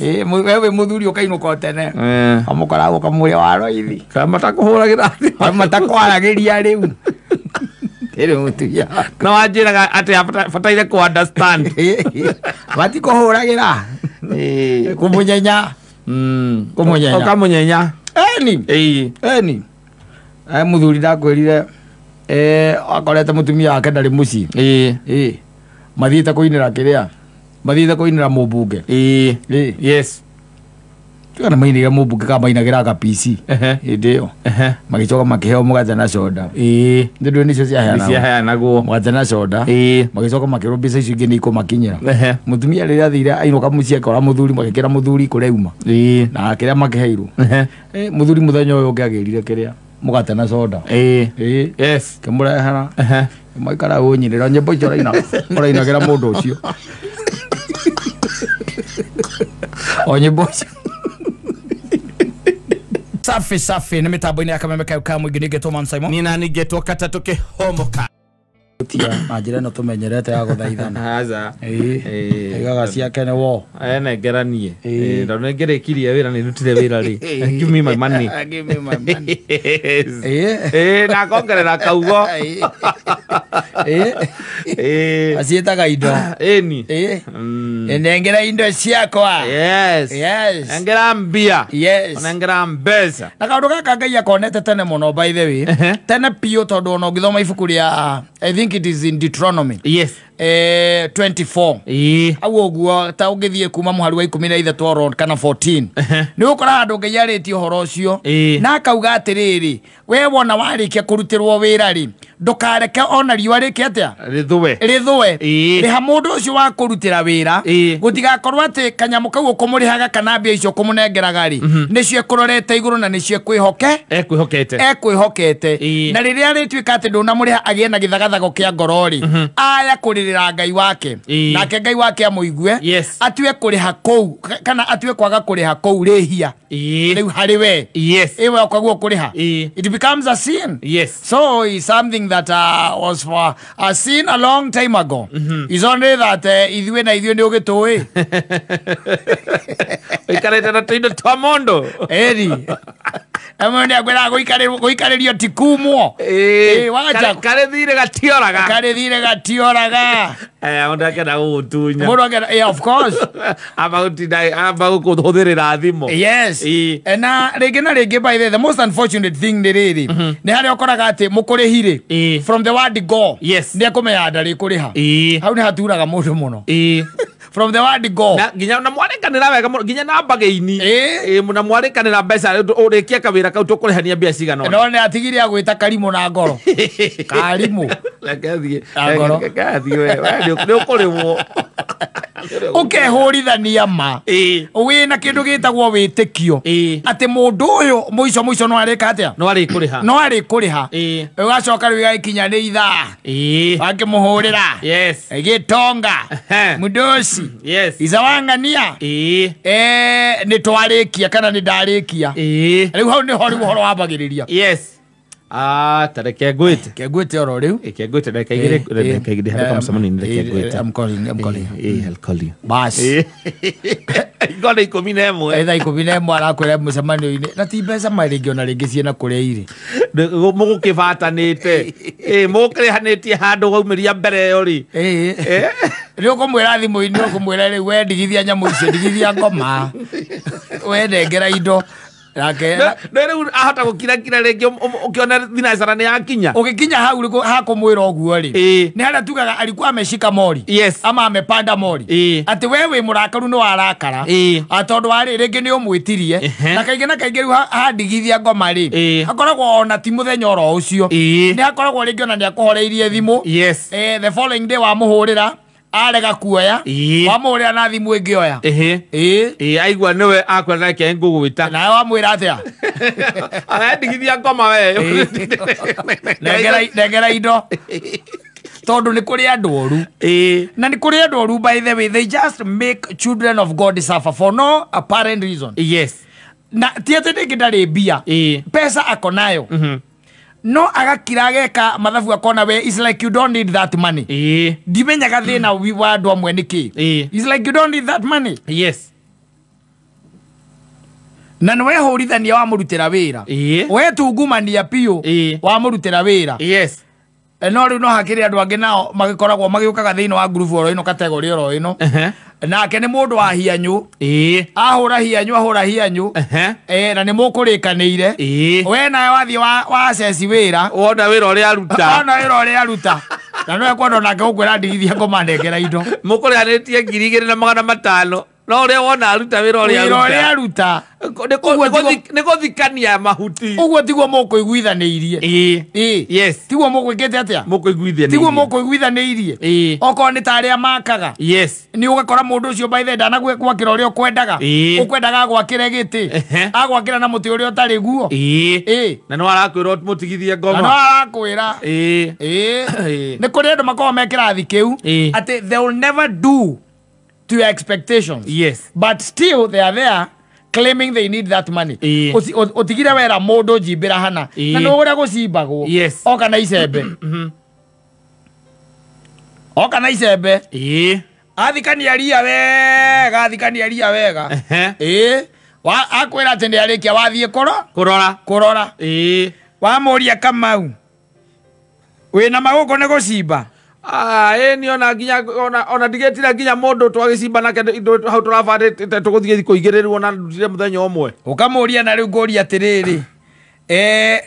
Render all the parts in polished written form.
We wĩ mũthuri ũkainũka tene amũkoragwo kamũrĩa wa roithi Kana matakũhũragĩra matakwaragĩria rĩu ĩrĩ mũtumia na wanjĩraga atĩ bataire kũ understand matikũhũragĩra kũmũnyenya kũmũnyenya ũkamũnyenya eni eni mũthuri ndakwĩrire akorete mũtumia wake ndarĩ mũciĩ mathiĩte kũinĩra kĩrĩa mathiĩte kũinĩra mũmbunge yes kana mainĩire mũmbunge kana mainagĩra ka PC hĩndĩ ĩyo magĩcoka makĩheo mũgate na soda nĩ nĩcio ciaheanagwo mũgate na soda magĩcoka makĩrwo mbeca icio ingĩ nĩ ikũmakinyĩra mũtumia rĩrĩa athire ainũka mũciĩ akora mũthuri magĩkĩra mũthuri kũrĩa auma na kĩrĩa makĩheirwo mũthuri mũthenya ũyũ ũngĩ agĩrire kĩrĩa mũgate na soda yes kĩmũrehera maikara ũnyinĩra nyĩmbo icio ũrainagĩra mũndũ ũcio o nyĩmbo icio safi safi nĩ mĩtambo-inĩ ya kameme kayo ka mũingĩ nĩngetwo Man Simon nina nĩngetwo katatũ kĩhomoka tia na njĩra ĩno tũmenyerete ya gũthaithana aca igaga ciake nĩ wo nengera niĩ tondũ nĩngĩrĩkirie wĩra nĩndutire wĩra rĩ give me my money give me my money na ngongerera kaugo aciĩtaga indo ĩni nengera indo ciakwa yes yes nengera mbia yes nengera mbeca na kaũndũ gaka Ngai akonete tene mũno by the way tene piũ tondũ ona ũngĩthoma ibuku rĩa I think it is in Deuteronomy yes 24 au ũguo ta ũngĩthiĩ kuma mũhari wa 13 around kana 14 nĩ ũgũkora handũ Ngai arĩtie ũhoro ũcio na akauga atĩrĩrĩ we wona warĩkia kũrutĩrwo wĩra rĩ ndũkareke ona riũa rĩke atĩa rĩthũe rĩha mũndũ ũcio wa kũrutĩra wĩra gũtigakorwo atĩ kanyamũ kau ũkũmũrĩhaga kana mbia icio ũkũmũnengeraga rĩ nĩcio ekũrorete igũrũ na nĩcio ekwĩhokete na rĩrĩa rĩtuĩka atĩ ndũnamũrĩha agĩe na gĩthagathago kĩa ngoro rĩ aya kũrĩrĩra Ngai wake nake Ngai wake amũigue atue kũrĩha kũu kana atue kwaga kũrĩha kũu rĩhia rĩu harĩ we ĩwe ũkaguo kũrĩha it becomes a sin. Yes. So it's something that was for a sin a long time ago. It's only that ithuĩ na ithuĩ nĩ ũgĩtũĩ ũikarĩte na tũindo twa mũndũ ĩri amwe nĩ akwĩraga gũikarĩrio ti kumwo karĩ thirĩ gatioraga karĩ thirĩ gatioraga mũndũ akenda gũgũtunya mũndũ akenda of course amba gũtinda amba gũkũhũthĩrĩra thimũ yes na rĩngĩ na rĩngĩ by the most unfortunate thing nĩ rĩrĩ nĩ harĩa ũkoraga atĩ mũkũrĩhi rĩ from the word go yes nĩ ekũmenya ndarĩ kũrĩha hau nĩ haturaga mũndũ mũno from the word go na nginya na mwarĩkanĩra wega mũno nginya na mbagĩini na mwarĩkanĩra mbeca ũrĩkie kawĩra kau tũkũrĩhania mbia cigana no nĩ atigire agwĩta karimũ na ngoro karimũ reke thiĩ Na ngoro. reke thiĩ we nĩ ũkũrĩhwo ũkehũrithania ma wĩna kĩndũ gĩtagwo wĩtĩkio atĩ mũndũ ũyũ mũico mũico no arĩka atĩa no arĩkũrĩha no arĩkũrĩha ũgacoka rĩu igagĩkinya nĩ ithaa wakĩmũhũrĩra yes gĩtonga mũndoci yes icawang'ania nĩ twarĩkia kana nĩ ndarĩkia rĩu hau nĩho rĩu ũhoro wambagĩrĩria yes ta reke ngwĩte ke ngwĩte oro rĩu ke ngwĩte ndagĩka igĩrĩ ndagĩka igĩrĩ handũ kamũcemanio-inĩ reke ngwĩte I'm calling I'm calling I'll call you bas ingona 11 thaa 11 arakwĩra mũcemanio-inĩ na ti mbeca ma rĩngĩ ona rĩngĩ ciĩna kũrĩa irĩ mũgũkĩbatanĩte mũgũkĩrĩhanĩtie handũ waumĩria mbere ĩyo rĩ nĩ ũkũmwĩra thimũ-inĩ ũkũmwĩra rĩu we ndigithia nyamũ icio ndigithia ngoma we nengera indo nake no rĩu ahota gũkirakira rĩngĩ ũkĩona thinacara nĩ yakinya ũgĩkinya hau hakũmwĩra ũguo rĩ nĩ harĩa tugaga alikuwa ameshika mori yes ama amepanda mori atĩ we wĩ mũrakaru nĩ warakara tondũ warĩ rĩngĩ nĩ ũmwĩtirie na kaingĩ na kaingĩ rĩu handigithia ngoma rĩ hakoragwo ona ti mũthenya oro ũcio nĩ hakoragwo rĩngĩ ona nĩ akũhoreirie thimũ yes the following day wamũhũrĩra arega kuoya wamũhũrĩra na thimũ ĩngĩ oya aigua nĩwe akwĩra reke ngũgwĩta nawe wamwĩra atĩa arendigithia ngoma we nengera indo tondũ nĩ kũrĩ andũ oru na nĩ kũrĩ andũ oru by the way they just make children of God suffer for no apparent reason yes na ti atĩ rĩngĩ ndarĩ mbia pesa ako nayo no agakira ageka mathabu akona we is like you don't need that money ndimenyaga thĩna wa andũ amwe nĩkĩ is like you don't need that money yes Na nĩ wehũrithania wamũrutĩra wĩra. Wetungumania biũ wamũrutĩra wĩra. Yes. No rĩu no hakĩrĩ andũ angĩ nao magĩkoragwo magĩũkaga thĩinĩ wa ngurubu oro ĩno kategori oro ĩno. Nake nĩ mũndũ wa hianyũ. Ahũra hianyũ ahũra hianyũ. Na nĩ mũkũrĩkanĩire. We nawe wathiĩ wa access wĩra. Wona wĩra ũrĩa aruta. Wona wĩra ũrĩa aruta. Na no ekwenda onake gũkwĩra ndigithia ngũmanengera indo. Mũkũrĩhanĩtie 2500. No ũrĩa wona aruta wĩra ũrĩa aruta. Wĩra ũrĩa aruta. Nĩ gũthikania mahuti. Ũguo tiguo mũkũiguithanĩirie. Yes. Tiguo mũgwĩkĩte atĩa? Mũkũiguithanĩirie. Tiguo mũkũiguithanĩirie. Okorwo nĩ ta arĩa makaga. Yes. Nĩ ũgakora mũndũ ũcio by the ndanagwakĩra ũrĩa ũkwendaga. Ũkwendaga agwakĩre gĩtĩ. Agwakĩra na mũtĩ ũrĩa ũtarĩ guo. Na no arakwĩra mũtigithie ngoma. Na no arakwĩra. Nĩ kũrĩ andũ makoragwo me kĩrathi kĩu atĩ they will never do to your expectations. Yes. But still they are there claiming they need that money. Utigire wera mundu njimbira hana. Na no uria gucimbagwo. Yes. Oka na icembe. Oka na icembe. Athikania ria wega, athikania ria wega. Wa akwira ati ndi arikia wathie kũrora. Kũrora. Wamuria Kamau. Wina maguko ni gucimba. Ni ona nginya ona ndigetira nginya mundu twagicimba nake hau turabandite tuguthie thiku igiri riu ona ndutire muthenya umwe. Ukamuria na riu nguria atiriri.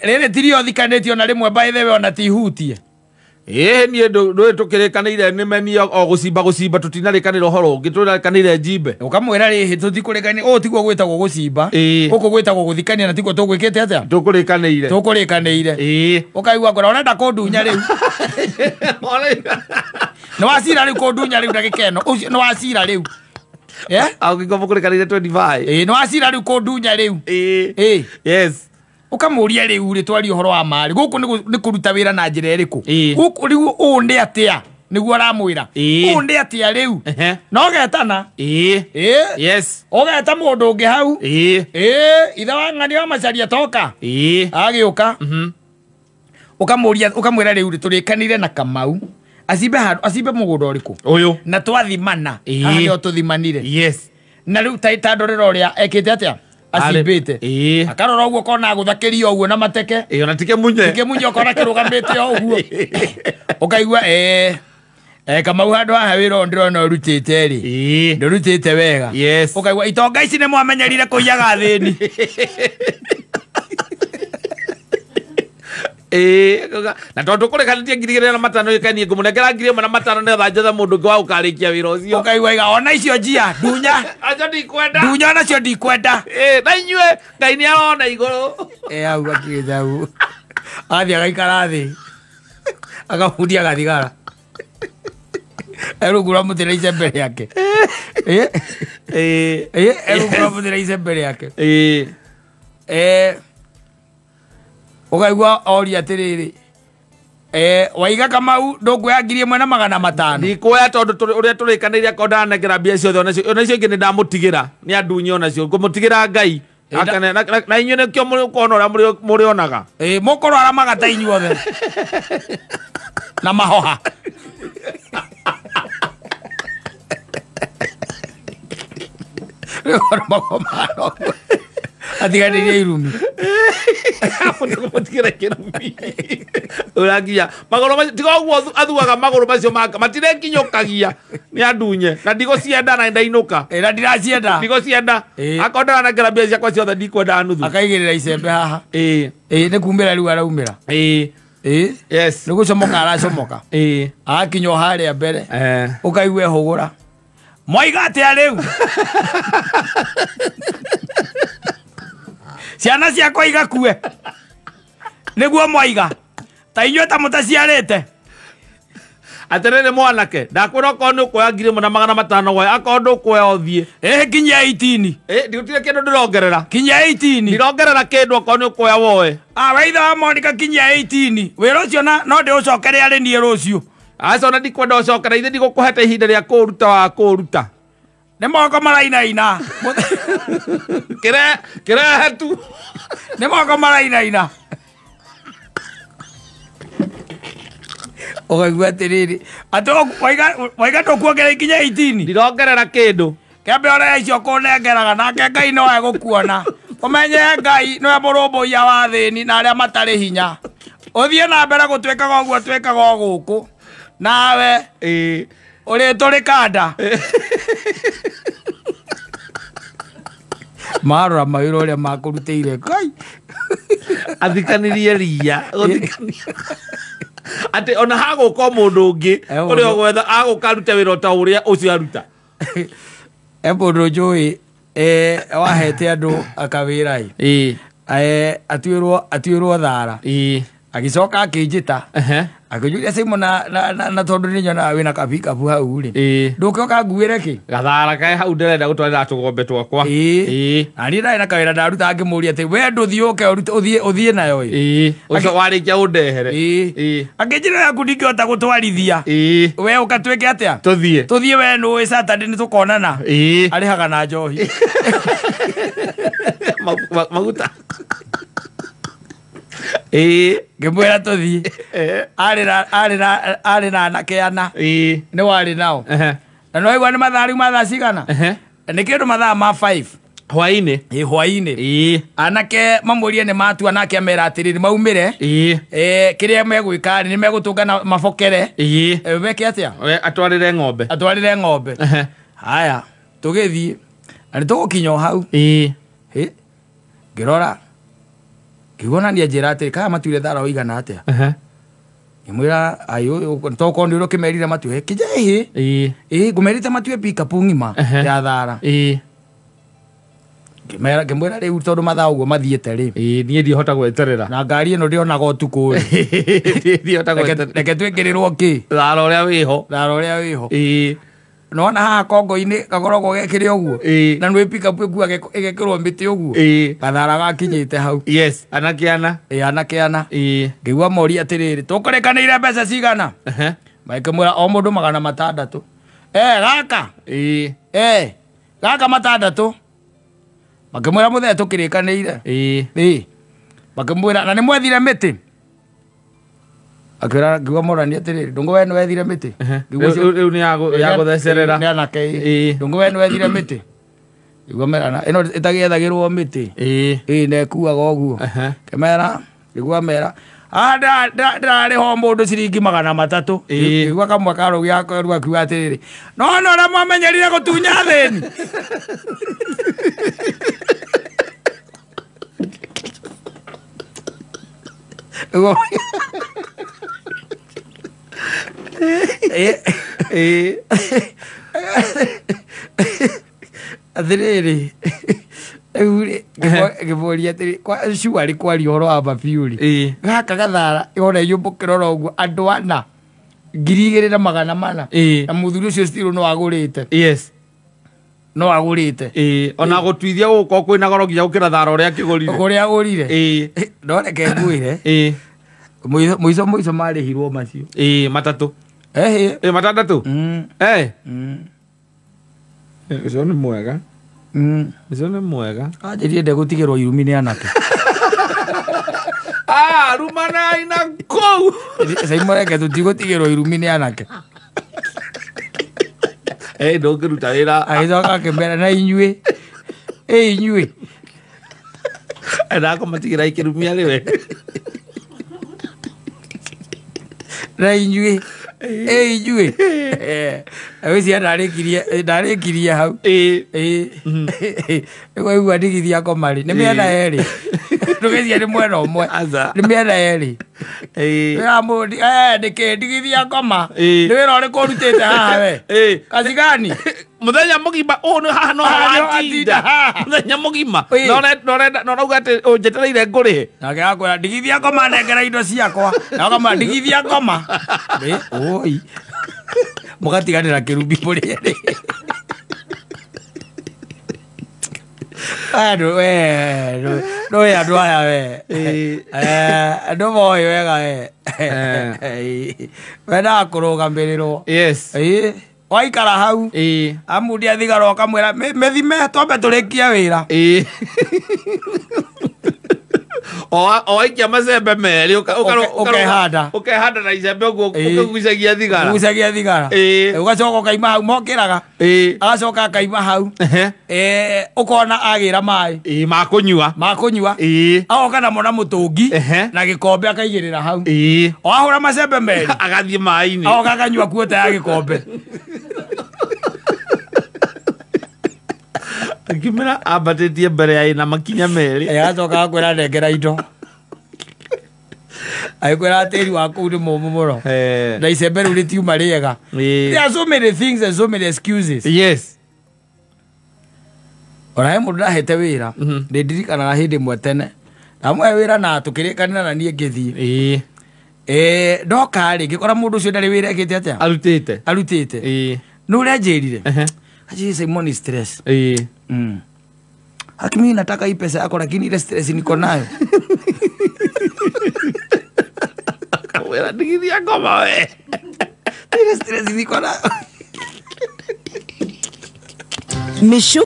Riri tirio thikanitio na rimwe by the way ona tihutie. Ni ndu tukirikanire ni meni o gucimba gucimba tutinarikanira uhoro ungi turarikanire njimbe. Ukamwira rihi tutikurikani o tiguo gwitagwo gucimba. Guku gwitagwo guthikania na tiguo tugwikite atia? Tukurikanire. Tukurikanire. Ukaigua ngora urenda kundunya riu. Ni wacira riu kundunya riu na gikeno. Ucio ni wacira riu. Angĩkorwo mũkũrĩkanĩire 25. Ni wacira riu kundunya riu. Yes. Ukamuria riu ri twari uhoro wa mari guku ni kuruta wira na njira iriku guku riu uu ndi atia niguo aramwira uu ndi atia riu no getana Yes. ugeta mundu ungi hau ithe wa ng'ani wa macaria toka agiuka ukamuria ukamwira riu ri turikanire na Kamau acimbe handu acimbe mugunda uriku uyu na twathimana haha nio tuthimanire. Yes. Na riu ta ndorera uria ekite atia acimbite akarora uguo kona aguthakirio uguo na mateke ona tike munye ukona kirugamite o uguo ukaigua Kamau handu haha wira ũyũ ndĩrona ũrutĩte rĩ ndũrutĩte wega. Yes. Ukaigua itonga ici nĩ mwamenyerire kũiyaga athĩni. Na tondu kũrĩkanĩtie 2500 ĩkanie ngũmũnengera 1500 nĩgetha njethe mũndũ ũngĩ wa gũkarĩkia wĩra ũcio. Ũkaigua iga ona icio njia ndunya acio ndikwenda ndunya onacio ndikwenda. Na inyuĩ Ngai nĩ arona igũrũ. Hau akinyĩte hau athiĩ agaikara thĩ akamundia gathigara erungu rwa mũtĩ na icembe rĩake. Erungu rwa mũtĩ na icembe rĩake. Ukaigua oria atiriri waiga Kamau ndukuoya 1500 ndikuoya tondu uria turikanire akorwo ndanengera mbia ciothe ona icio ingĩ nĩ ndamũtigĩra nĩ andunye onacio ngũmũtigĩra Ngai na inyuĩ nĩkĩo mũkuona ũrĩa mũrĩonaga. Mũkũrwara magata inyuothe na mahoha. Atiganĩrie irumi. Mũtigĩra kĩrumi. Ũragiya magũrũ macio tiga ũguo athuaga magũrũ macio maka matirekinyũkagia nĩ andunye na ndigũcienda na ndainũka. Na ndiracienda. Ndigũcienda. Akorwo ndaranengera mbia ciakwa ciothe ndikwenda nuthu. Akaigĩrĩra icembe haha. Nĩ kumĩra rĩu araumĩra. Yes. Nĩ gũcomoka aracomoka. Agakinya o harĩa mbere. Ũkaigua ehũgũra. Mwaiga atĩa rĩu? Ciana ciakwa igakue niguo mwaiga ta inyuĩ ta mũtaciarĩte. Atĩrĩrĩ mwanake ndakwĩra okorwo nĩ ũkuoya 1500 woe akorwo ndũkuoya ũthiĩ. Kinyia 18. Ndigũtirĩ kĩndũ ndĩrongerera. Kinyia 18. Ndirongerera kĩndũ okorwo nĩ ũkuoya woe. We ithe wa Monica kinyia 18. Wĩra ũcio no ndĩũcokere arĩ niĩ rũciũ. Aca ona ndikwenda ũcokere ithe ndigũkũhete ihinda rĩa kũũruta wa kũũruta. Nĩ moko marainaina. Kĩrehe tu. Nĩ moko marainaina. Ũkaigua atĩrĩrĩ atĩ waiga ndũkuongerera ikinya 18. Ndirongerera kĩndũ. Kĩambe ũrehe icio ũkũnengeraga nake Ngai no egũkuona. Ũmenye Ngai nĩwe mũrũmbũiya wa thĩni na arĩa matarĩ hinya. Ũthiĩ na mbere gũtwĩkaga ũguo twĩkaga o gũkũ. Nawe ũrĩtũrĩka nda. Marora mawĩra ũrĩa makũrutĩire Ngai. Athikanirie ria. Gũthikania. Atĩ ona hagũka o mũndũ ũngĩ ũrĩa ũgwetha agũka arute wĩra o ta ũrĩa ũcio aruta. E mũndũ njũĩ wahete andũ akawĩra ĩ. Atuĩrwo thara. Agĩcoka akĩnjĩta. Akĩnjũria Simon na tondũ nĩ nyonaga wĩna kabikabu hau rĩ. Ndũke ũkanguĩre kĩ? Gathara kae hau ndĩrenda gũtwarĩra tũgombe twakwa. Na niĩ ndarĩ na kawĩra ndaruta ngĩmũria atĩ we ndũthiĩ ũke ũthiĩ nayo ĩ. Ũcio warĩkia ũndehere. Akĩnjĩra yaku ndingĩhota gũtwarithia. We ũka twĩke atĩa? Tũthiĩ. Tũthiĩ we nũĩ Saturday nĩ tũkonana. Arĩhaga na njohi. Maguta. Ngĩmwĩra tũthiĩ. Arĩ na anake ana. Nĩ warĩ nao. Na nĩ waigua nĩ mathaa rĩu mathaa cigana? Nĩ kĩndũ mathaa ma 5. Hwaĩ-inĩ. Hwaĩ-inĩ. Anake mamũrie nĩ matua nake amera atĩrĩrĩ maumĩre. Kĩrĩa megwĩka rĩ nĩ megũtũngana mabokere. Meke atĩa? Atwarĩre ng'ombe. Atwarĩre ng'ombe. Haya, tũgĩthiĩ. Na nĩ tũgũkinya o hau. Ngĩrora. Ngĩigua ona nĩanjĩra atĩrĩ kaya matuire thara ũigana atĩa? Ngĩmwĩra tokorwo nĩ ũrĩa ũkĩmerire matue kĩnja ĩhĩ. Ngũmerĩte matue pikapu ng'ima ya thara. Ngĩmwĩra rĩu tondũ mathaa ũguo mathiĩte rĩ. Niĩ ndihota gweterera. Na ngari ĩno ndĩonaga ũtukũ rĩ. Reke twĩkĩrĩrwo kĩ? Thara ũrĩa wĩho. Thara ũrĩa wĩho. Nona haha kongo-inĩ gakoragwo gekĩre ũguo. Na nĩ pikapu ĩkuaga ĩgekĩrwo mĩtĩ ũguo. Gathara gakinyĩte hau. Yes, anake ana. Anake ana. Ngĩigua moria atĩrĩrĩ, tũkũrĩkanĩire mbeca cigana? Makĩmwĩra o mũndũ 600. Gaka. Gaka 600. Makĩmwĩra mũthee tũkĩrĩkanĩire. Makĩmwĩra na nĩ mwethire mĩtĩ. Akĩra ngĩigua morania atĩrĩrĩ, ndũngũ we nĩ wethire mĩtĩ. Rĩu nĩ ya gũthecerera. Nĩ anake. Ndũngũ we nĩ wethire mĩtĩ. Ngĩigua merana ĩno ĩtagĩethagĩrwo mĩtĩ. Na ĩkuaga ũguo. Kĩmera ngĩigua mera ndĩrarĩha o mũndũ ciringi 300. Ngĩigua kamwe karũgia rĩu akiuga atĩrĩrĩ, no na ũrĩa mwamenyerire gũtunya athĩni. Atĩrĩrĩ, rĩu rĩ ngĩmũria atĩrĩ cuarĩ kwaria ũhoro wa mabiũ rĩ. Gaka gathara ona inyuĩ mũkĩrora ũguo andũ ana 2400. Na mũthuri ũcio still no agũrĩte. Yes. No agũrĩte. Ona gũtuithia gũkorwo kwĩna goro nginya gũkĩra thara ũrĩa akĩgũrire. Ũrĩa agũrire. No reke ngwĩre. Mũico mũico marĩhirwo macio. 3. 6. Ũcio nĩ mwega. Ũcio nĩ mwega. Anjĩrire ndegũtigĩrwo irumi nĩ anake. Rumanai na kũu. Simon reke tũtigũtigĩrwo irumi nĩ anake. Ndũngĩruta wĩra. Agĩcoka akĩmera na inyuĩ. Inyuĩ. Ndakũmatigĩra ikĩrumia rĩwe. Na inyuĩ. Inyuĩ. Agĩciria ndarĩkirie hau. Nĩwaigua ndigithia ngoma rĩ. Nĩ mĩena yerĩ. Ndũgĩciria nĩ mwena ũmwe. Nĩ mĩena yerĩ. Nĩkĩ ndigithia ngoma. Nĩ wĩra ũrĩkũ ũrutĩte haha we? Kacigani? Mũthenya mũgima ũũ nĩ haha no watinda. Mũthenya mũgima. No ũrauga atĩ ũnjetereire ngũrĩhe. Nake akwĩra ndigithia ngoma nengera indo ciakwa. Na ũkamwĩra ndigithia ngoma. Oi. Mũgatiganĩra kĩrumbi mũrĩ erĩ. Andũ we ndũĩ andũ aya we. Andũ moĩ wega we. Wendaga kũrũgamĩrĩrwo. Yes. Waikara hau. Amundia thigara ũkamwĩra mĩthime twambe tũrĩkie wĩra. O aikia macembe merĩ Ũkehanda. Ũkehanda na icembe ũguo Ĩĩ. ũkĩgucagia thigara. Gucagia thigara. Ĩĩ. Ũgacoka ũkaima hau mokĩraga. Ĩĩ. Agacoka akaima hau. Ehe. Ũkona agĩra maĩ Ĩĩ ma kũnyua. ma kũnyua. Ĩĩ. Agoka namo na mũtũngi Ehe. na gĩkombe akaigĩrĩra hau. Ĩĩ. O ahũra macembe merĩ. Agathiĩ maĩ-inĩ. Agoka akanyua kuota ya gĩkombe. Akĩmera ambatĩtie mbere ya ĩna makinya merĩ. Agacoka agakwĩra nengera indo. Agĩkwĩra tĩri wa kũu nĩ mũmũ mũno. Na icembe rĩu rĩtiuma rĩega. There are so many things and so many excuses. Yes. Ona he mũndũ ndahete wĩra nĩ ndirikanaga hĩndĩ ĩmwe tene ndamũhe wĩra na tũkĩrĩkanĩra na niĩ ngĩthiĩ. Ĩĩ. Ndoka rĩ ngĩkora mũndũ ũcio ndarĩ wĩra ekĩte atĩa Arutĩte. Arutĩte. Ĩĩ. Nĩ ũrĩa njĩrire. Ehe. Achi Simon stress. Ĩĩ. Haki mimi nataka hii pesa yako lakini ile stress niko nayo. Wĩra ndigithia ngoma we. Ile stress niko nayo. Mishu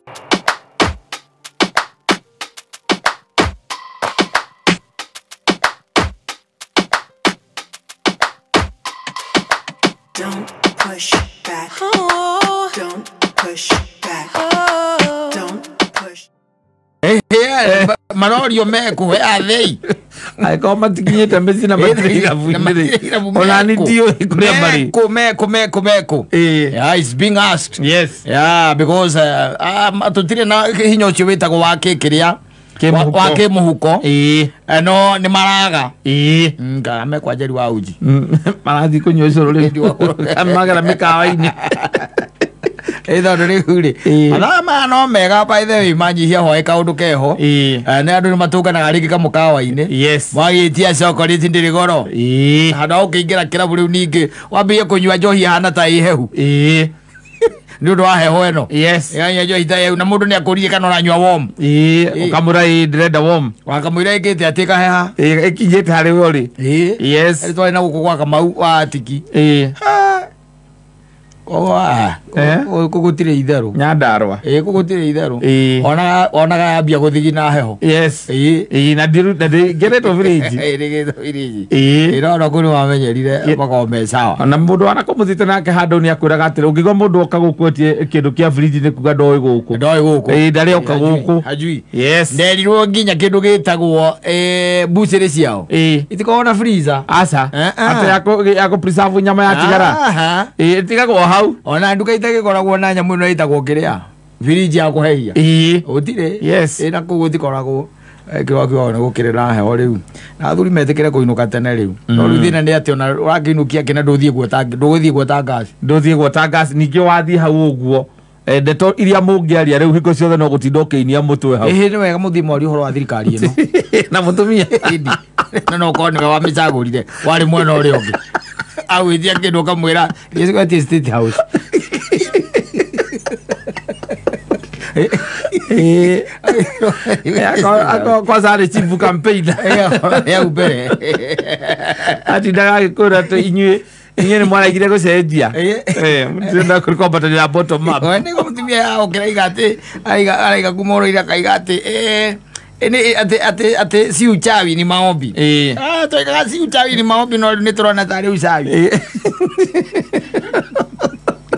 Don't push back. Oh. Don't push back. Oh. Don't push. Marorio meku athei. Angĩkorwo matikinyĩte mĩciĩ na matirĩ irabu-inĩ rĩ, ona niĩ ndiũĩ kũrĩa marĩ. Meku. Ĩĩ. Yeah, it's being asked. Yes. Yeah, because tũtirĩ na hinya ũcio wĩtagwo wa kĩkĩrĩa wa kĩmũhuko. Ĩĩ. No nĩ maraga. Ĩĩ. Ngarame kwa Njeri wa uji. Marathiĩ kũnyua ũcũrũ rĩu. Magera mĩkawa-inĩ. Tondũ rĩu rĩ mathaa maya no mega by the way manyihia hwaĩ kaũndũ keho. Nĩ andũ nĩ matũnganaga rĩngĩ kamũkawa-inĩ. Yes. Mwagĩtia chocolate ndĩrĩ goro. Ĩĩ. Handũ ha ũkĩingĩra kĩrabu rĩu ningĩ wambĩrĩrie kũnyua njohi ĩhana ta ĩ hehu. Ĩĩ. Nĩ ũndũ wa heho ĩno. Yes. Ĩranyua njohi ta hehu na mũndũ nĩ akũririe kana ũranyua warm. Ĩĩ. Ũkamwĩra ĩĩ ndĩrenda warm. Wakamwĩra ĩkĩte atĩ ĩkaheha. Ĩĩ ĩkinyĩte harĩ we ũrĩ. Ĩĩ. Yes. Rĩu twarĩ na gũkũ gwa Kamau wa Atiki. Ĩĩ. Gũkũ gũtirĩ itherũ. Nyandarũa. Ĩĩ gũkũ gũtirĩ itherũ. Ĩĩ. Onaga yambia gũthigina heho. Yes. Ĩĩ. Ĩĩ na ndĩngeretwo fridge. Ĩĩ ndĩgĩtwo fridge. Ĩĩ. Ĩĩ no kũu nĩwamenyerire makorwo me sawa. Ona mũndũ wanakũmũthite nake handũ nĩ akwĩraga atĩrĩ ũngĩigua mũndũ oka gũkũ etie kĩndũ kĩa fridge nĩ kuga ndoĩ gũkũ. Ndoĩ gũkũ. Ĩĩ ndarĩ oka gũkũ. Hajui. Yes. Nderirwo nginya kĩndũ gĩtagwo mbucĩrĩ ciao. Ĩĩ. Itikoragwo na freezer. Aca. Atĩ ya kũ preserve nyama yatigara. Ĩĩ ĩtigagwo hau. Ona nduka itagĩkoragwo na nyamũ ĩno ĩtagwo kĩrĩa firiji ya kũhehia. Ĩĩ. Gũtirĩ. Yes. Ĩĩ na kũu gũtikoragwo. Kĩrĩa kĩao nĩ gũkĩrĩ na heho rĩu. Na athuri metĩkĩre kũinũka tene rĩu. No rĩu thĩna nĩ atĩ ona ũrakĩinũkia kĩna ndũthiĩ guota ndũgũthiĩ guota gas. Ndũthiĩ guota gas ningĩ wathiĩ hau ũguo. Ndeto iria mũngĩaria rĩu hingo ciothe no gũtinda ũkĩinia mũtwe hau. Ĩhĩ nĩ wega mũthiĩ mwarie ũhoro wa thirikari ĩno. Na mũtumia. Ĩndi. Na no ũkorwo nĩwe wamĩcagũrire warĩ mwena ũrĩa ũngĩ. Agwĩtia kĩndũ ũkamwĩra gĩcigo State House. Ĩĩ. Kwanza arĩ chief campaign. Ya mbere. Atindaga agĩkwĩra atĩ inyuĩ nĩ mwaraigire gũcenjia. Mũtirenda kwambatĩria bottom up. Nĩguo mũtumia okĩra atĩ araiga kuma ũroire akaiga atĩ atĩ si uchawi ni maombi. Twaigaga si uchawi ni maombi no rĩu nĩ tũrona tarĩ uchawi.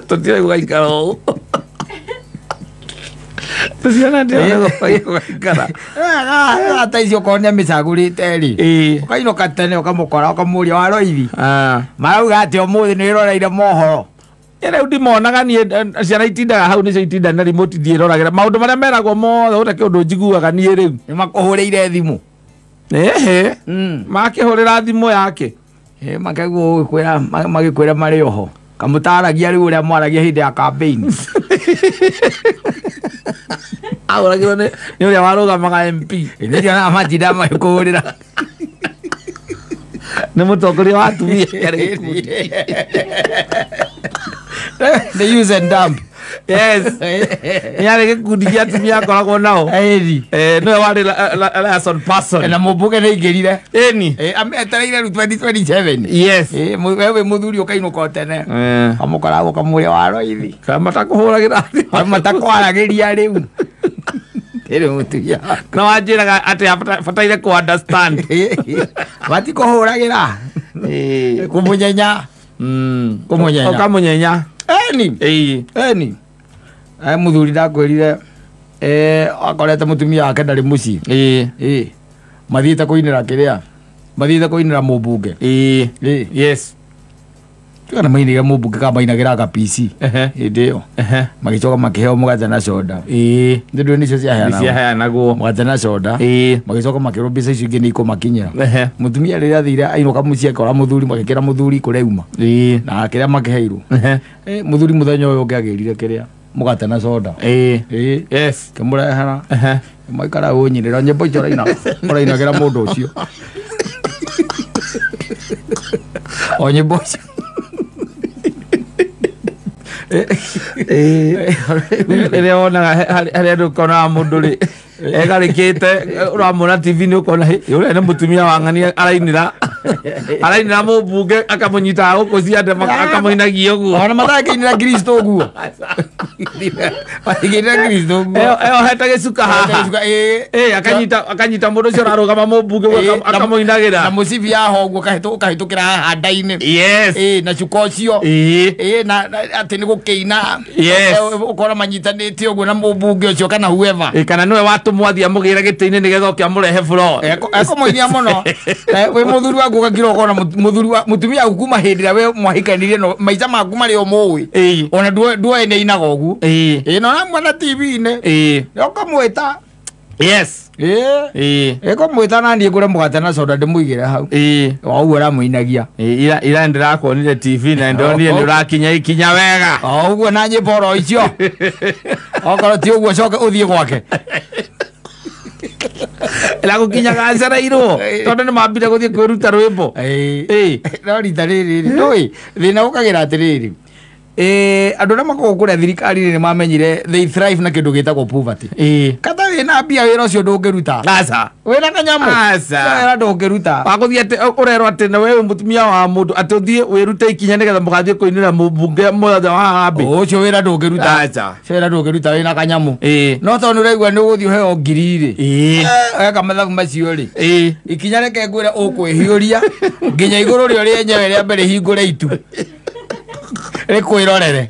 Tũtirĩ gũgaikara ũũ. Tũciana ndĩrona gũgaikara. Ta icio okorwo nĩamĩcagũrĩte rĩ ũkainũka tene ũkamũkora ũkamũria waroithi. Marauga atĩ ũmũthĩ nĩ wĩroreire mohoro. Rĩu ndimonaga niĩ ciana itindaga hau nĩcio itinda na remote ndiĩroragĩra maũndũ marĩa meragwo mothe gũtarĩ kĩũndũ njiguaga niĩ rĩu. Nĩ makũhũrĩire thimũ. Ĩhĩ. Makĩhũrĩra thimũ yake. Makaigua magĩkwĩra marĩ oho. Kamũtaragia rĩu ũrĩa mwaragia hĩndĩ ya campaign. Ahũragĩrwo nĩ ũrĩa warũgamaga MP. Nĩndionaga matinda magĩkũhũrĩra. Nĩ mũtongoria wa atumia kĩarĩ gĩkundi. The use and dump. Yes. Nĩ arĩ gĩkundi kĩa atumia akoragwo nao. Ĩni. Nĩwe warĩ liaison person. Na mũmbunge nĩ aingĩrire. Ĩni. Ametereire rĩu 2027. Yes. We wĩ mũthuri ũkainũka o tene. Kamũkoragwo kamũria waroithi. Kana matakũhũragĩra. Matakwaragĩria rĩu. Ĩrĩ mũtumia. Na wanjĩraga atĩ bataire kũ understand. Bati kũhũragĩra. Kũmũnyenya. Kũmũnyenya. Ũkamũnyenya. Eni. Eni. Mũthuri ndakwĩrire akorete mũtumia wake ndarĩ mũciĩ. Mathiĩte kũinĩra kĩrĩa. Mathiĩte kũinĩra mũmbunge. Yes. Kana mainĩra mũmbunge kana mainagĩra ka PC. Hĩndĩ ĩyo. Magĩcoka makĩheo mũgate na soda. Nĩ nĩcio ciaheanagwo. Mũgate na soda. Magĩcoka makĩrwo mbeca icio ingĩ nĩ ikũmakinyĩra. Mũtumia rĩrĩa athire ainũka mũciĩ akora mũthuri magĩkĩra mũthuri kũrĩa auma. Na kĩrĩa makĩheirwo. Mũthuri mũthenya ũyũ ũngĩ agĩrire kĩrĩa mũgate na soda. Yes. Kĩmũrehera. Maikara ũnyinĩra nyĩmbo icio ũraina. Ũrainagĩra mũndũ ũcio. O nyĩmbo icio. Rĩrĩa wonaga harĩa andũ ũkonaga mũndũ rĩ egarĩkĩte ũramwona TV-inĩ ũkona ũrĩa nĩ mũtumia wa ng'ania arainĩra arainĩra mũmbunge akamũnyitaga gũkũ ciande akamũinagia ũguo. Ona matakĩinĩra Kristo ũguo. Matakĩinĩra Kristo ũguo. Eyohete gĩcuka haha. Akanyita mũndũ ũcio ũrarũgama mũmbunge akamũinagĩra. Na mũcibi yaho ũguo ũkahĩtũkĩra haha nda-inĩ. Yes. Na cuka ũcio. Na atĩ nĩ gũkĩina. Yes. Ũkona manyitanĩte ũguo na mũmbunge ũcio kana whoever. Kana nĩwe watũmwo athiĩ amũgĩre gĩtĩ-inĩ nĩgetha oke amũrehe floor. Ekũmũinia mũno. Wĩ mũthuri waku ũgakira ũkona mũthuri wa mũtumia waku kuma hĩndĩ ĩrĩa we mwahikanirie no maica maku marĩa ũmũĩ. Ona nduoĩ nĩ ainaga ũguo. Na ũramuona TV-inĩ. Ũkamwĩta. Yes. Ĩkũmwĩta na niĩ ngũre mũgate na soda ndĩmũigĩre hau. O ũguo ũramũinagia. Ira ndĩrakuonire TV na ndonire nĩ ũrakinya ikinya wega. O ũguo na nyĩmbo oro icio. Okorwo ti ũguo coke ũthiĩ gwake. Ĩra gũkinyaga acereirwo tondũ nĩ mambire gũthiĩ kwĩruta rwĩmbo. No rita rĩrĩ ndũĩ thĩna ũkagĩra atĩrĩrĩ. Andũ arĩa makoragwo kũrĩa thirikari-inĩ nĩ mamenyire they thrive na kĩndũ gĩtagwo poverty. Kata wĩna mbia wĩra ũcio ndũngĩruta. Aca. Wĩna kanyamũ. Aca. Wĩra ndũngĩruta. Wagũthiĩ atĩ ũrerwo atĩ na we wĩ mũtumia wa mũndũ atĩ ũthiĩ wĩrute ikinya nĩgetha mũgathiĩ kũinĩra mũmbunge mũthenya wa harambee. Ũcio wĩra ndũngĩruta. Aca. Ũcio wĩra ndũngĩruta wĩna kanyamũ. No tondũ nĩ ũraigua nĩ ũgũthiĩ ũheo ngiri rĩ. Weka mathabu macio rĩ. Ikinya reke ngwĩre ũkwĩhiũria nginya igũrũ rĩo rĩenyewe rĩa mbere hingũre itu. Rĩkwĩrorere.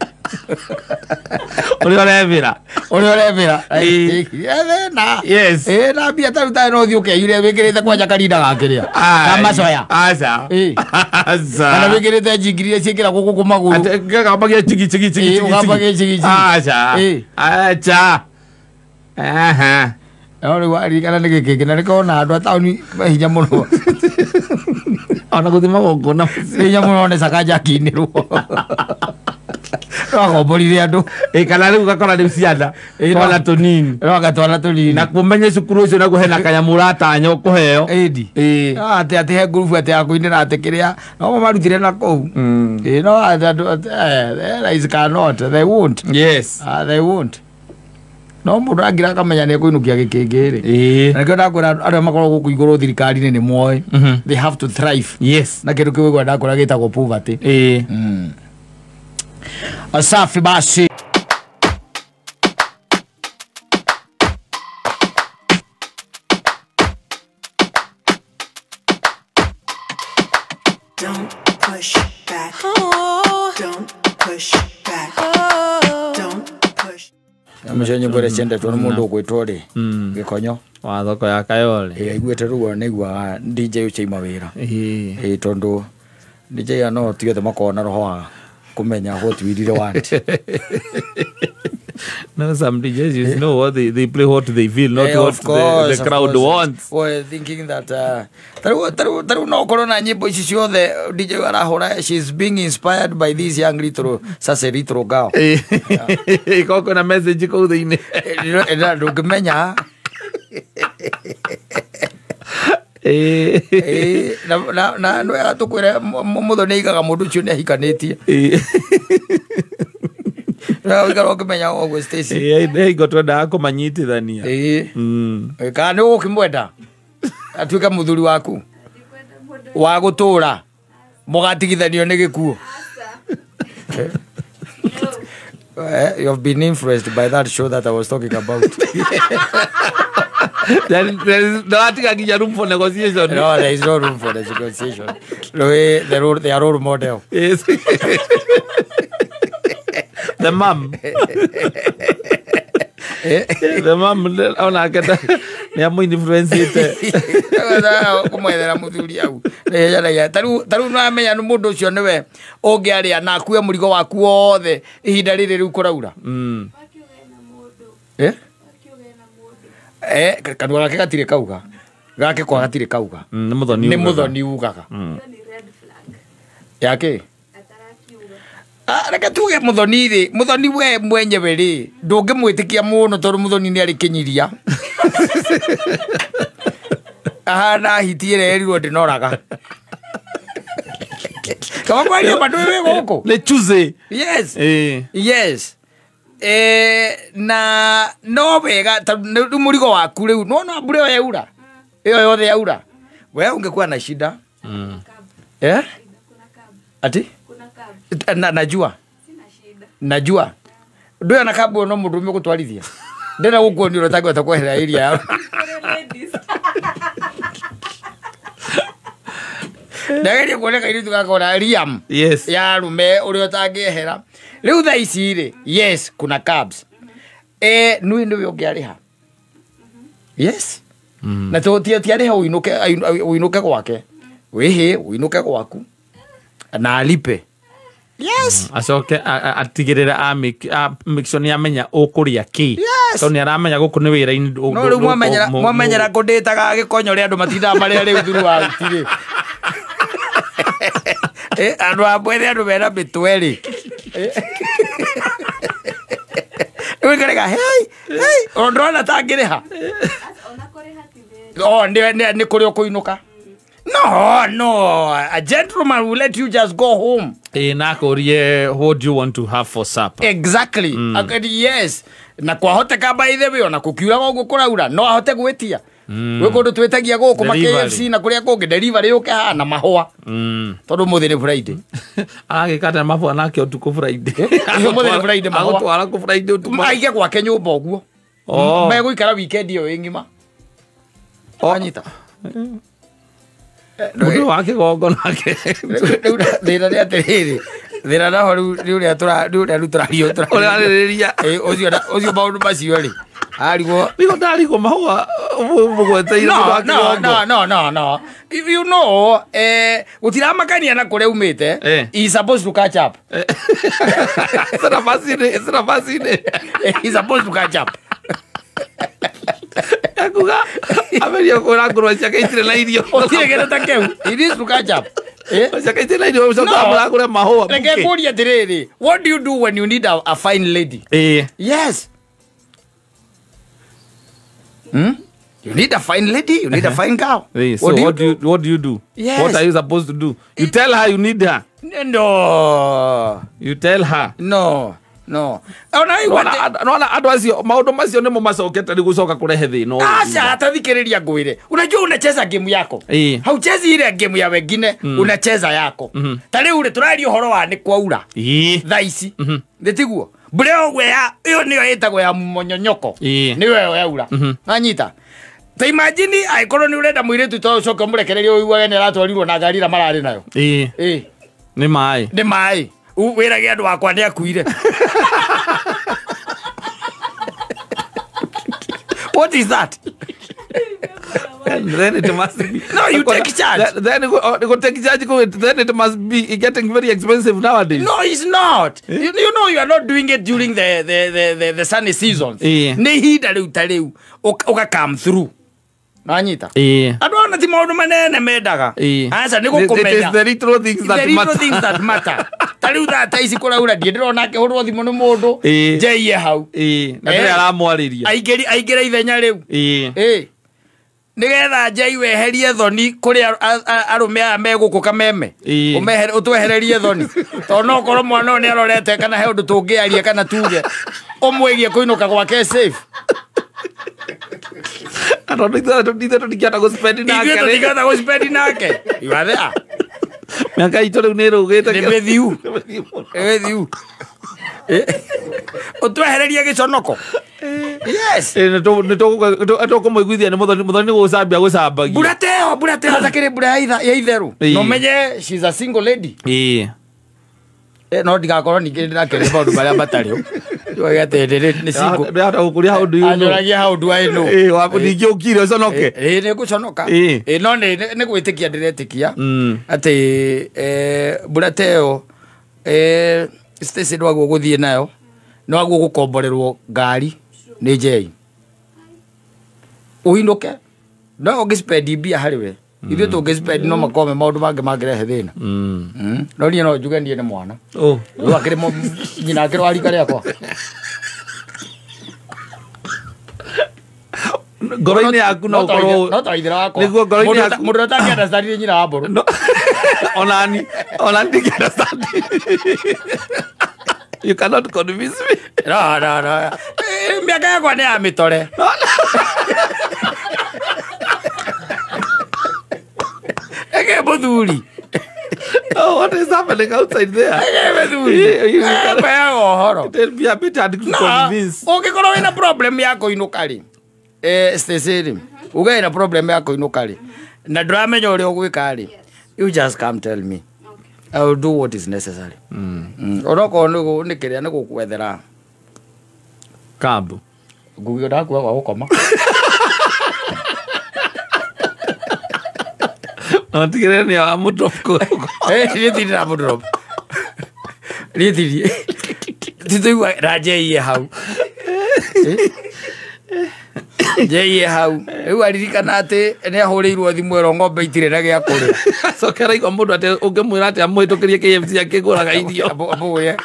Ũrĩa ũrebĩra. Ũrĩa ũrebĩra. Thĩna. Yes. Na mbia ta rĩu no ũthiĩ ũkeyure wĩkĩrĩte kwanja karinda ga kĩrĩa. Ka macoya. Aca. Aca. Kana wĩkĩrĩte njingiri iria ciĩkĩragwo gũkũ magũrũ. Atĩ gakambagia chigi chigi chigi chigi. Ũkambagia chigi chigi. Aca. Aca. Aha. No rĩu waririkana nĩ gĩkĩ na nĩkona andũ a taũni me hinya mũno. Ona gũthiĩ magongona. Nĩ hinya mũno nĩ Sakaja akiinĩrwo. No akomborire andũ. Kana rĩu ũgakora rĩu ciana twana tũnini. No agatwana tũnini. Na kũmenye cukuru ũcio naguo hena kanyamũ ũratanya ũkũheo. Ĩndi. Atĩ atĩ he ngurubu atĩ ya kũinĩra atĩ kĩrĩa no marutire na kũu. No andũ rais cannot, they won't. Yes. They won't. No mũndũ angira akamenya nĩ ekũinũkia gĩkĩngĩ rĩ. Na nĩkĩo ndakwĩra arĩa makoragwo gũkũ igũrũ thirikari-inĩ nĩ moĩ. They have to thrive. Yes. Na kĩndũ kĩu ũguo ndakwĩra gĩtagwo poverty. Asafi basi. Don't push back. Don't push back. Don't push. Mũcio nyĩmbo iria ciendetwo nĩ mũndũ ũgwĩtwo rĩ Gĩkonyo wa thoko ya Kayole. Aiguĩte ruo nĩ aiguaga DJ ũcio aima wĩra. Tondũ DJ no ti othe makoragwo na roho wa kũmenya what we really want. No, some DJs, you know what they play what they feel, not what the crowd wants. Well, thinking that taru no korwo na nyĩmbo ici ciothe DJ arahũra, she's being inspired by this young little sase little girl. Ĩkorwo na message kũu thĩinĩ. Ndũngĩmenya. Na nĩ wega tũkwĩre mũthoni aigaga mũndũ ũcio nĩ ahikanĩtie. Ũikara ũkĩmenya ũguo Stacy. Nĩ hingo twendaga kũmanyitithania. Kana nĩ ũgũkĩmwenda atuĩke mũthuri waku wa gũtũũra mũgatigithanio nĩ gĩkuũ. You have been influenced by that show that I was talking about. There is no room for negotiation. No, there is no room for negotiation. They are role model. Yes. The mom. The mom ona aketa ni amu influence ite. Kumwethera muthuri au. Taru no amenya no mundu ucio niwe ungiaria na akue murigo waku wothe ihinda riri riu kuraura. Eh? Kanua gake gatire kauga. Gake kwa gatire kauga. Ni muthoni. Ni muthoni ugaga. Yake? Reke tuge muthoni ri, muthoni we mwenyewe ri, ndungimwitikia muno tondu muthoni ni ari kinyiria. Ahana hiti ire erirwo ndinoraga. Kama kwaria mandu wi guku. Ni choose. Yes. Yes. Na no wega tondu murigo waku riu no no mbura ĩyo yaura. Ĩyo yothe yaura. We ungekuwa na shida. Eh? Ati? Na najua. Sina shida. Najua. Ndio na kabu no mundu ume gutwarithia. Ndena gukuonio utangĩhota kwehera area yao. Ndageria kuoneka iritu gakora Liam. Yes. Ya rume uria utangĩehera. Riu thaa ici rĩ, yes, kuna cabs. Nui nĩwe ũngĩarĩha. Yes. Na to ti arĩha uinuke uinuke gwake. Wĩhĩ uinuke gwaku. Na alipe. Yes. Acoke atigirira a make sure ni amenya ukuria ki. Yes. To ni aramenya guku ni wira-ini. No riu mwamenyera kunditaga gikonyo ria andu matindaga maria riu thuru wa utire. Andu a mwethe andu mena mitwe ri. Riu ngarega hey hey ondona tangiriha. Ona kuriha ti Oh ni kuri ukuinuka. No, no, a gentleman will let you just go home. Na kurie, what do you want to have for supper? Exactly. Yes. Na kwahoteka by the way, ona kukiuraga uguo kuraura, no ahote gwitia. Gwi kundu twitagia guku ma KFC na kuria kungi delivery yuke haha na mahua. Tondu muthi ni Friday. Aragikata mahua nake utuku Friday. Muthi ni Friday mahua. Agutwara ku Friday utuku. Aige gwake nyumba uguo. Meguikara weekend iyo ng'ima. Anyita. Mundu wa kigongo nake. Thina ni atiriri. Thina naho riu ni uria riu turario uraririria. Ucio maundu macio ri. Arigwo. Niko ndarigwo mahua mugweteire mundu wa kigongo. No no no. You know, gutiramakania na kuria umite. He is supposed to catch up. Sera He is supposed to catch up. Akuga ameria kura ngurwe ciake itire na irio. Utire kindu ta kiu. He needs to catch up. Ciake itire na irio ucoka murakure mahua. Reke ngurie atiriri. What do you do when you need a fine lady? Yes. You need a fine lady, you need a fine girl. So what do you do? Yes. What are you supposed to do? You tell her you need her. No. You tell her. No. No. Ona andu acio maundu macio nimo macokete ni gucoka kurehe thina. Acha atathikiriria ngwire. Unajua unacheza game yako. Hauchezi ile game ya wengine, unacheza yako. Ta riu ri turaria uhoro wa ni kwaura. Thaa ici. Nditiguo. Mbura ũguo ya iyo niyo ĩtagwo ya monyonyoko. Niyo ĩyo yaura. Nanyita. Ta imagine aikorwo ni urenda mũirĩtu to ucoke mũrekererie ũiguage nĩ aratwarirwo na ngari ĩrĩa mararĩ nayo. Nĩ maĩ. Nĩ maĩ. Wĩrage andũ akwa nĩ akuire. What is that? And then it must be. No, you take charge. Then go take charge. Then it must be getting very expensive nowadays. No, it's not. You know you are not doing it during the sunny seasons. Nĩ ihinda rĩu ta rĩu uka come through. Nanyita. Andũ ona ti maũndũ manene mendaga. Aca nĩ gũkũmenya. It is the little things that matter. The little things that matter. Ta rĩu thaa ta ici kũraura ndiĩ ndĩrona akĩhũrwo thimũ nĩ mũndũ. Njeiye hau. Na ndĩrĩ aramwarĩria. Aingĩre ithenya rĩu. Nigetha njei weherie thoni kũrĩa arũme aya me gũkũ Kameme. Ũtwehererie thoni. Tondũ no ũkorwo mwana ũyũ nĩ arorete kana he ũndũ tũngĩaria kana tuge. Ũmwĩgie kũinũka gwake safe. Ithuĩ tũtingĩhota gũspend nake. Ithuĩ tũtingĩhota gũspend nake. You are there. Mĩaka itũ rĩu nĩ ĩrũgĩte. Nĩ mĩthiu. Nĩ mĩthiu. Ũtwehererie gĩconoko. Yes. Nĩtũkũmũiguithia nĩ Muthoni. Muthoni nĩ gũcambia gũcambagia. Mbura teyo, mbura teyo takĩrĩ mbura ya itherũ. No menye she's a single lady. No ndigakorwo ningĩ ndĩrakĩria maũndũ marĩa matarĩ. Nĩ single. Ndĩrahota gũkũria how do you know. Anjoragia how do I know. Ningĩ ũkire ũconoke. Nĩ ngũconoka. No nĩ gwĩtĩkia ndĩretĩkia atĩ mbura teyo Stacy ndwaguo gũthiĩ nayo, nĩwaguo gũkomborerwo ngari nĩ Jay. Ũinũke no ũngĩspend mbia harĩ we. Ithuĩ tũngĩspend no makome maũndũ mangĩ mangĩrehe thĩna. No niĩ no njuge niĩ nĩ mwana. Rĩu akĩrĩ nyina akĩrĩ wa rika rĩakwa. Ngoro-inĩ yaku no ũkorwo no ta ithera wakwa. Nĩguo ngoro-inĩ yaku. Mũndũ ũtangĩ-understand nyina wa mbũrũ. Onani ndingĩ-understand. You cannot convince me. No, no, no. Mĩaka yakwa nĩ ya mĩtore. Ege mũthuri. Oh, what is happening outside there? Ege mũthuri. Peaga ũhoro. It will be a bit hard to convince. Ũngĩkorwo wĩna problem ya kũinũka rĩ, Stacy rĩ, uge wĩna problem ya kũinũka rĩ, na ndũramenya ũrĩa ũgwĩka rĩ, you just come tell me. I will do what is necessary. Onokorwo nĩ kĩrĩa nĩ gũkwethera kambu. Ngugi ndakua gwa gũkoma. No tigĩrĩre nĩ wa mũdrop kũ. Niĩ ti ndĩramũdrop. Niĩ ti tũigua na Jay hau. Jay hau. Rĩu aririkana atĩ nĩ ahũrĩirwo thimũ ĩro ng'ombe itirĩ na gĩa kũrĩa. Acokera igua mũndũ atĩ ũngĩmwĩra atĩ amũhĩtũkĩrie KFC akĩgũraga irio. Amũgũre.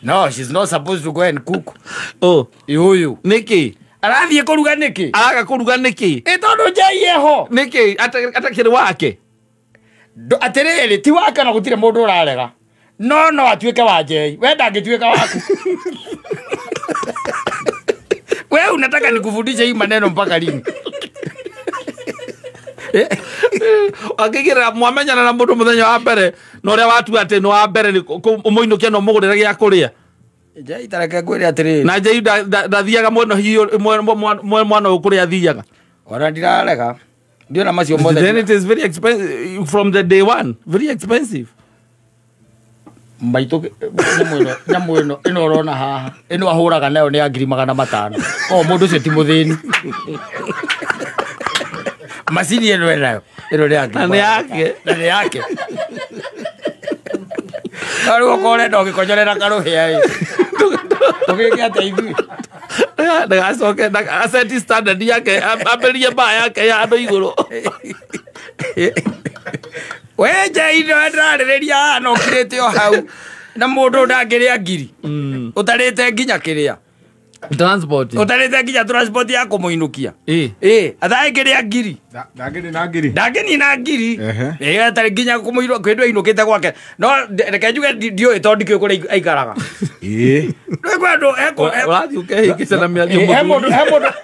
No, she's not supposed to go and cook. Oh, ũyũ. Nĩkĩ? Arathiĩ kũruga nĩkĩ? Araga kũruga nĩkĩ? Ĩ tondũ Jay eho. Nĩkĩ? Atakĩrĩ wake? Atĩrĩrĩ, ti wake na gũtirĩ mũndũ ũrarega. No no atuĩke wa Jay. We ndangĩtuĩka waku. Wewe unataka nikufundishe hii maneno mpaka lini? Angĩgĩrĩra mwamenyana na mũndũ mũthenya wa mbere na ũrĩa watua atĩ nĩ wa mbere ũmũinũkie na ũmũgũrĩre gĩa kũrĩa. Jay tareke ngwĩre atĩrĩrĩ. Na Jay ndathiaga mwena hiyo mwana ũyũ kũrĩa athiaga. Ona ndirarega. Ndiona macio mothe. Then it is very expensive from the day one. Very expensive. Maitũ nyamũ ĩno ĩno ũrona haha ĩno ahũraga nayo nĩ ya 500,000. O mũndũ ũcio ti mũthĩni. Macini ĩno ĩnayo ĩno nĩ ya ngiri. Na nĩ yake. Na nĩ yake. No rĩu okorwo ũrenda ũgĩkonyorera karũhĩa ĩ. Tũgĩke atĩa ithuĩ? Ndagacoke aceti standard yake ambĩrĩrie mbaa yake ya andũ igũrũ. We Jay no ndĩrarĩrĩria haha na ũkirĩte o hau na mũndũ ndangĩrĩa ngiri ũtarĩte nginya kĩrĩa transport ũtarĩte nginya transport ya kũmũinũkia. Ĩ atangĩrĩa ngiri ndangĩnina ngiri ndangĩnina ngiri atarĩ nginya kũmũinũkia kwĩndũ ainũkĩte gwake. No reke njuge ndiũĩ tondũ ndikĩũĩ kũrĩa aikaraga. Rĩu andũ ũrathiĩ ũkehĩngĩca na mĩario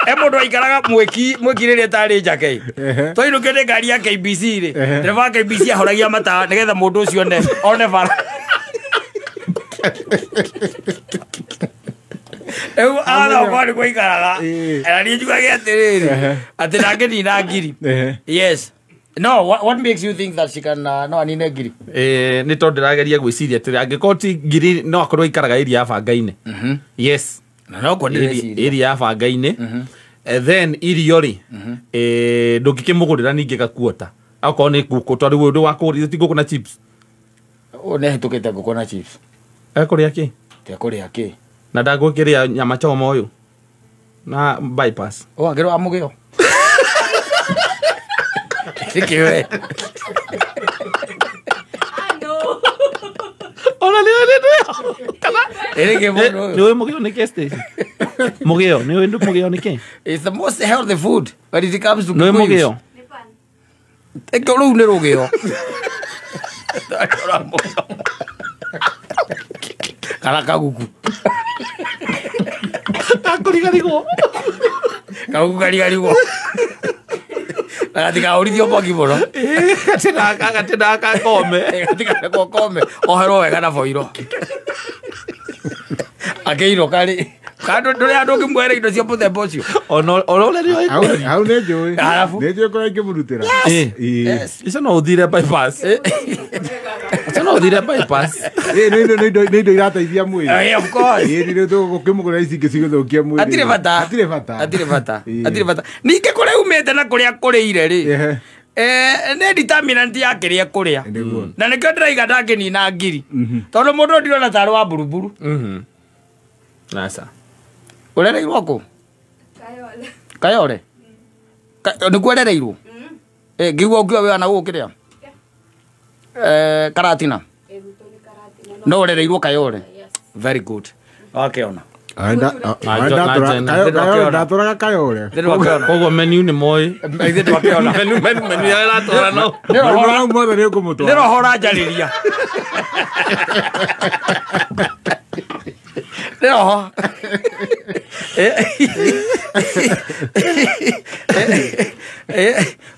he mũndũ aikaraga mwĩki rĩrĩa ĩtarĩ njake. Twainũkio nĩ ngari ya KBC rĩ, ndereba wa KBC ahoragia matawa nĩgetha mũndũ ũcio one bara. Rĩu athokorwo nĩkuo aikaraga. Na niĩ njugage atĩrĩrĩ atĩ ndangĩnina ngiri. Yes. No, what makes you think that she can no anine ngiri? Nĩ tondũ ndĩrageria gwĩciria atĩrĩ angĩkorwo ti ngiri no akorwo aikaraga area ya bangainĩ. Yes. Na no kuo ndĩreciria. Area ya bangainĩ. Then irio rĩ ndũngĩkĩmũgũrĩra ningĩ gakuota. Akorwo nĩ ngũkũ tondũ rĩu ũndũ wa kũgũrĩra ti ngũkũ na chips. Ũyũ nĩahĩtũkĩte ngũkũ na chips. Ekũrĩa kĩ? Tekũrĩa kĩ? Na ndagũkĩrĩa nyama choma ũyũ na bypass. Ũyũ akĩrĩ wa mũgĩo. Nĩkĩ we? Ona nĩ kana Nĩkĩ mũndũ ũyũ? Nĩ ũĩ mũgĩo nĩ kĩ Stacy? Mũgĩo nĩ ũĩ mũgĩo nĩ kĩ? It's the most healthy food when it comes to Nĩ ũĩ mũgĩo? Ĩkĩ rũu nĩ rũgĩo. Kana kaguku. Gakũrigarigwo. Kaguku karigarigwo. Na gatikaũrithio mwaki mũno. Gatinakakome. Gatikanakome. Oherwo wega na boiro. Akĩinũka rĩ kandũ ndũrĩ andũ ũngĩmwĩra indo cia mũthemba ũcio. Ona ũrĩa nĩoĩ. Hau nĩ njũĩ. Arabu. Nĩ njũĩ kũrĩa ingĩmũrutĩra. Yes. Icio no ũthire bypass. Icio no ũthire bypass. Nĩ indo irateithia mwĩrĩ. Of course. Ĩĩ nĩ tũgũkĩmũgũra ici ingĩ cigũthũkia mwĩrĩ. Hatirĩ bata. Hatirĩ bata. Hatirĩ bata. Ĩĩ. Hatirĩ bata. Ningĩ kũrĩa umĩte na kũrĩa kũrĩire rĩ. Ehe. Nĩ determinant ya kĩrĩa kũrĩa. Nĩguo. Na nĩkĩo ndĩraiga ndangĩnina ngiri. Tondũ mũndũ ũyũ ndirona tarĩ wa mburuburu. Nasa. Ũrereirwo kũ? Kayole. Kayole? Nĩkuo ũrereirwo? Ngĩigua ũkiuga wĩ wa na gũkũ kĩrĩa? Karatina. No ũrereirwo Kayole. Very good. Wakĩona. Ndatũraga Kayole. Koguo menu nĩ moĩ. Ithuĩ twakĩona. Menu ya ĩratwara no. Nĩ mothe nĩ ũkũmũtwara. Nĩ roho ũranjarĩria. Nĩ roho.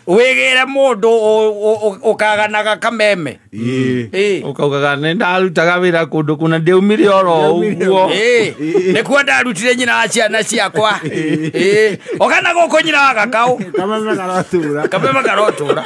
Wĩgĩre mũndũ ũkaganaga kameme. Ũkaugaga nĩ ndarutaga wĩra kũndũ kũna ndĩaumire oro ũguo. Nĩkuo ndarutire nyina wa ciana ciakwa. Ũgana gũkũ nyina wa gakaũ. Kameme karotũra. Kameme karotũra.